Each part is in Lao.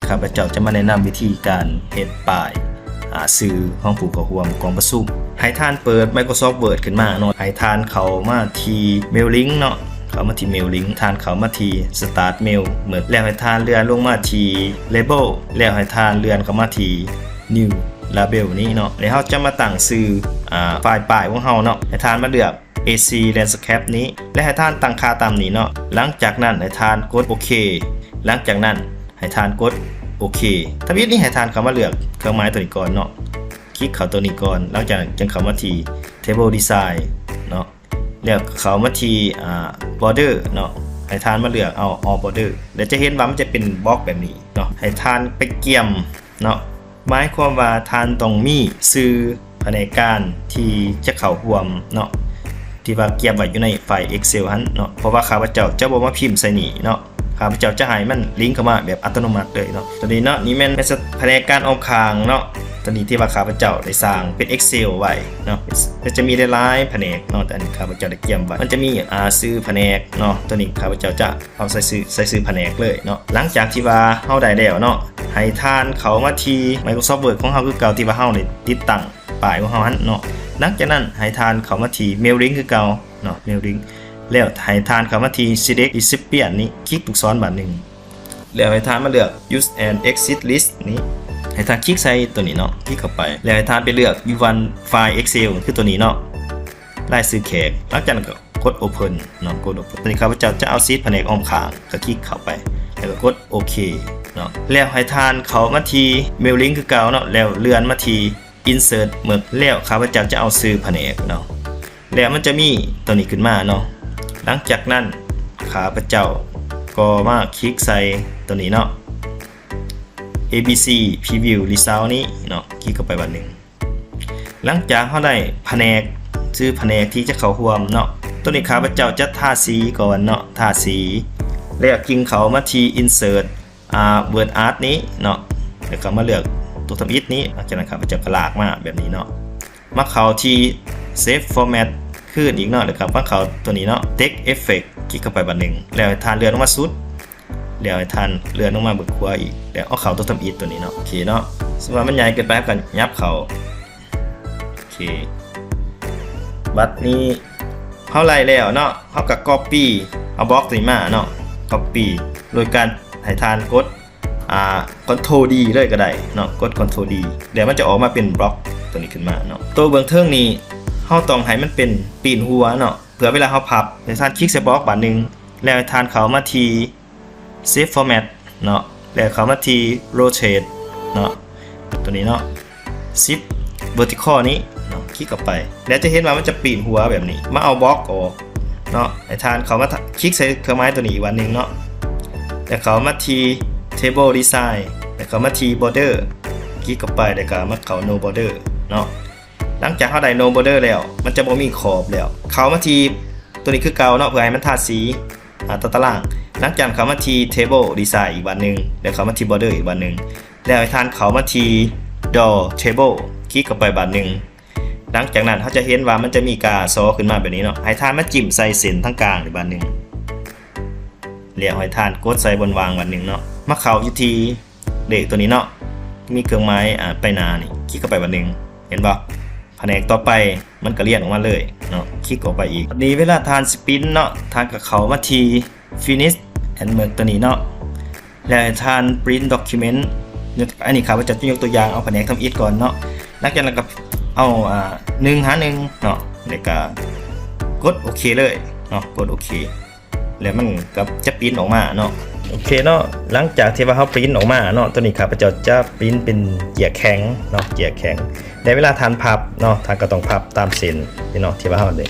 ຂ້າພະເຈົ້າຈະມາແນະນຳວິທີການເຮັດປ້າຍ ອາ ຊື່ຂອງຜູ້ເຂົ້າຮ່ວມກອງປະຊຸມ. ໃຫ້ທ່ານເປີດ Microsoft Word ຂຶ້ນມາເນາະ, ໃຫ້ທ່ານເຂົ້າມາທີ່ Mail Link ເນາະ, ເຂົ້າມາທີ່ Mail Link ທ່ານເຂົ້າມາທີ່ Start Mail ເໝິດ ແລ້ວໃຫ້ທ່ານເລື່ອນລົງມາທີ່ Label ແລ້ວໃຫ້ທ່ານເລື່ອນເຂົ້າມາທີ່ New Label ນີ້ເນາະ, ແລ້ວເຮົາຈະມາຕັ້ງຊື່ ອາ ໄຟລ໌ປ້າຍຂອງເຮົາເນາະ, ໃຫ້ທ່ານມາເລືອກ ເອສີ່ Landscape ນີ້ ແລະ ໃຫ້ທ່ານຕັ້ງຄ່າຕາມນີ້ເນາະ. ຫຼັງຈາກນັ້ນໃຫ້ທ່ານກົດໂອເຄ. ຫຼັງຈາກນັ້ນໃຫ້ທ່ານກົດໂອເຄ. ທຳອິດນີ້ໃຫ້ທ່ານເຂົ້າມາເລືອກເຄື່ອງໝາຍຕົວນີ້ກ່ອນເນາະ, ຄລິກເຂົ້າຕົວນີ້ກ່ອນ. ຫຼັງຈາກນັ້ນຈຶ່ງເຂົ້າມາທີ່ Table Design ເນາະ, ແລ້ວເຂົ້າມາທີ່ ອາ Border ເນາະ, ໃຫ້ທ່ານມາເລືອກເອົາ All Border ແລ້ວຈະເຫັນວ່າມັນຈະເປັນບລັອກແບບນີ້ເນາະ. ໃຫ້ທ່ານໄປກຽມເນາະ, ໝາຍຄວາມວ່າທ່ານຕ້ອງມີຊື່ພະແນກການທີ່ຈະເຂົ້າຮ່ວມເນາະ ທີ່ວ່າກຽມໄວ້ຢູ່ໃນໄຟລ໌ Excel ຫັ້ນເນາະ, ເພາະວ່າຂ້າພະເຈົ້າຈະບໍ່ມາພິມໃສ່ນີ້ເນາະ, ຂ້າພະເຈົ້າຈະໃຫ້ມັນລິງເຂົ້າມາແບບອັດຕະໂນມັດເລີຍເນາະ. ຕົວນີ້ເນາະ, ນີ້ແມ່ນພະແນກການອ້ອມຂ້າງເນາະ, ຕົວນີ້ທີ່ວ່າຂ້າພະເຈົ້າໄດ້ສ້າງເປັນ Excel ໄວ້ເນາະ, ແລະ ຈະມີຫຼາຍໆພະແນກເນາະ, ແຕ່ອັນນີ້ຂ້າພະເຈົ້າໄດ້ກຽມໄວ້. ມັນຈະມີ ອາ ຊື່ພະແນກເນາະ, ຕົວນີ້ຂ້າພະເຈົ້າຈະ ເຮົາໃສ່ຊື່ ໃສ່ຊື່ພະແນກເລີຍເນາະ. ຫຼັງຈາກທີ່ວ່າເຮົາໄດ້ແລ້ວເນາະ, ໃຫ້ທ່ານເຂົ້າມາທີ່ Microsoft Word ຂອງເຮົາຄືເກົ່າ ທີ່ວ່າເຮົາໄດ້ຕິດຕັ້ງປ້າຍຂອງເຮົາຫັ້ນເນາະ. ຫຼັງຈາກນັ້ນໃຫ້ທ່ານເຂົ້າມາທີ່ Mail Link ຄືເກົ່າເນາະ, Mail Link ແລ້ວໃຫ້ທ່ານເຂົ້າມາທີ່ Select Recipient ນີ້, ຄລິກລູກສອນບາດໜຶ່ງ ແລ້ວໃຫ້ທ່ານມາເລືອກ Use and Exit List ນີ້, ໃຫ້ທ່ານຄລິກໃສ່ຕົວນີ້ເນາະ, ຄລິກເຂົ້າໄປ ແລ້ວໃຫ້ທ່ານໄປເລືອກ You Want File Excel ຄືຕົວນີ້ເນາະ, ລາຍຊື່ແຂກ. ຫຼັງຈາກນັ້ນກໍ ກົດ Open ເນາະ, ກົດ Open. ຕອນນີ້ຂ້າພະເຈົ້າຈະເອົາຊີດພະແນກອ້ອມຂ້າງ, ກໍຄລິກເຂົ້າໄປ ແລ້ວກໍກົດໂອເຄເນາະ. ແລ້ວໃຫ້ທ່ານເຂົ້າມາທີ່ Mail Link ຄືເກົ່າເນາະ, ແລ້ວເລື່ອນມາທີ່ Insert ເໝິດ ແລ້ວຂ້າພະເຈົ້າຈະເອົາຊື່ພະແນກເນາະ, ແລ້ວມັນຈະມີຕົວນີ້ຂຶ້ນມາເນາະ. ຫຼັງຈາກນັ້ນຂ້າພະເຈົ້າກໍມາຄລິກໃສ່ຕົວນີ້ເນາະ, ABC Preview Result ນີ້ເນາະ, ຄລິກເຂົ້າໄປບາດໜຶ່ງ. ຫຼັງຈາກເຮົາໄດ້ພະແນກ ຊື່ພະແນກທີ່ຈະເຂົ້າຮ່ວມເນາະ, ຕົວນີ້ຂ້າພະເຈົ້າຈະທາສີກ່ອນເນາະ, ທາສີ ແລ້ວຈຶ່ງເຂົ້າມາທີ່ Insert ອາ Word Art ນີ້ເນາະ, ແລ້ວກໍມາເລືອກຕົວທຳອິດນີ້. ຫຼັງຈາກນັ້ນຂ້າພະເຈົ້າກໍລາກມາແບບນີ້ເນາະ, ມາເຂົ້າທີ່ Shape Format ຄືນອີກເນາະ, ແລ້ວກໍມາເຂົ້າຕົວນີ້ເນາະ, Text Effect ຄລິກເຂົ້າໄປບາດໜຶ່ງ, ແລ້ວໃຫ້ທ່ານເລື່ອນລົງມາສຸດ ແລ້ວໃຫ້ທ່ານເລື່ອນລົງມາເບື້ອງຂວາອີກ ແລ້ວເອົາເຂົ້າຕົວທຳອິດຕົວນີ້ເນາະ. ໂອເຄເນາະ, ສົມມຸດວ່າມັນໃຫຍ່ເກີນໄປ ເຮົາກໍຫຍັບເຂົ້າ. ໂອເຄ, ບັດນີ້ເຮົາໄລ່ແລ້ວເນາະ, ເຮົາກໍ Copy ເອົາບລັອກຕົວນີ້ມາເນາະ, Copy ໂດຍການໃຫ້ທ່ານກົດ ອາ Control D ເລີຍກໍໄດ້ເນາະ, ກົດ Control D ແລ້ວມັນຈະອອກມາເປັນບລັອກຕົວນີ້ຂຶ້ນມາເນາະ. ຕົວເບື້ອງເທິງນີ້ເຮົາຕ້ອງໃຫ້ມັນເປັນປີ້ນຫົວເນາະ, ເພື່ອເວລາເຮົາພັບ ໃຫ້ທ່ານຄລິກໃສ່ບລັອກບາດໜຶ່ງ ແລ້ວໃຫ້ທ່ານເຂົ້າມາທີ່ Shape Format ເນາະ, ແລ້ວເຂົ້າມາທີ່ Rotate ເນາະ, ຕົວນີ້ເນາະ, Shift Vertical ນີ້ເນາະ, ຄລິກເຂົ້າໄປ ແລ້ວຈະເຫັນວ່າມັນຈະປີ້ນຫົວແບບນີ້. ມາເອົາບລັອກອອກເນາະ, ໃຫ້ທ່ານເຂົ້າມາ ຄລິກໃສ່ເຄື່ອງໝາຍຕົວນີ້ອີກບາດໜຶ່ງເນາະ, ແລ້ວເຂົ້າມາທີ່ Table Design ແລ້ວເຂົ້າມາທີ່ Border ຄລິກເຂົ້າໄປ ແລ້ວກໍມາເຂົ້າ No Border ເນາະ. ຫຼັງຈາກເຮົາໄດ້ No Border ແລ້ວ ມັນຈະບໍ່ມີຂອບແລ້ວ. ເຂົ້າມາທີ່ຕົວນີ້ຄືເກົ່າເນາະ ເພື່ອໃຫ້ມັນທາສີ ອາ ຕາຕະລາງ. ຫຼັງຈາກນັ້ນເຂົ້າມາທີ່ Table Design ອີກບາດໜຶ່ງ ແລ້ວເຂົ້າມາທີ່ Border ອີກບາດໜຶ່ງ ແລ້ວໃຫ້ທ່ານເຂົ້າມາທີ່ Draw Table ຄລິກເຂົ້າໄປບາດໜຶ່ງ. ຫຼັງຈາກນັ້ນເຮົາຈະເຫັນວ່າມັນຈະມີກາຊໍຂຶ້ນມາແບບນີ້ເນາະ, ໃຫ້ທ່ານມາຈິ້ມໃສ່ເສັ້ນທາງກາງອີກບາດໜຶ່ງ ແລ້ວໃຫ້ທ່ານກົດໃສ່ບ່ອນວ່າງບາດໜຶ່ງເນາະ. ມາເຂົ້າຢູ່ທີ່ ເລກຕົວນີ້ເນາະ ມີເຄື່ອງໝາຍ ອາ ໄປໜ້ານີ້ ຄລິກເຂົ້າໄປບາດໜຶ່ງ ເຫັນບໍ່? ພະແນກຕໍ່ໄປມັນກໍລຽນອອກມາເລີຍເນາະ, ຄລິກອອກໄປອີກ. ບາດນີ້ເວລາທ່ານຊິປຣິ້ນເນາະ ທ່ານກໍເຂົ້າມາທີ່ Finish and Merge ຕົວນີ້ເນາະ ແລ້ວໃຫ້ທ່ານ Print Document. ອັນນີ້ຂ້າພະເຈົ້າຈະຍົກຕົວຢ່າງເອົາພະແນກທຳອິດກ່ອນເນາະ. ຫຼັງຈາກນັ້ນກໍເອົາ ອາ ໜຶ່ງຫາໜຶ່ງເນາະ ແລ້ວກໍກົດໂອເຄເລີຍເນາະ, ກົດໂອເຄ. ແລ້ວມັນກໍຈະປຣິ້ນອອກມາເນາະ. ໂອເຄເນາະ, ຫຼັງຈາກທີ່ວ່າເຮົາປຣິ້ນອອກມາເນາະ, ຕົວນີ້ຂ້າພະເຈົ້າຈະປຣິ້ນເປັນເຈ້ຍແຂງເນາະ, ເຈ້ຍແຂງ. ແລະເວລາທ່ານພັບເນາະ, ທ່ານກໍຕ້ອງພັບຕາມເສັ້ນນີ້ເນາະ ທີ່ວ່າເຮົາໄດ້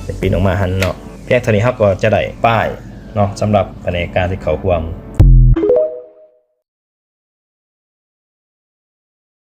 ໄດ້ປຣິ້ນອອກມາຫັ້ນເນາະ. ພຽງເທົ່ານີ້ເຮົາກໍຈະໄດ້ປ້າຍເນາະ ສຳລັບພະແນກການທີ່ເຂົ້າຮ່ວມ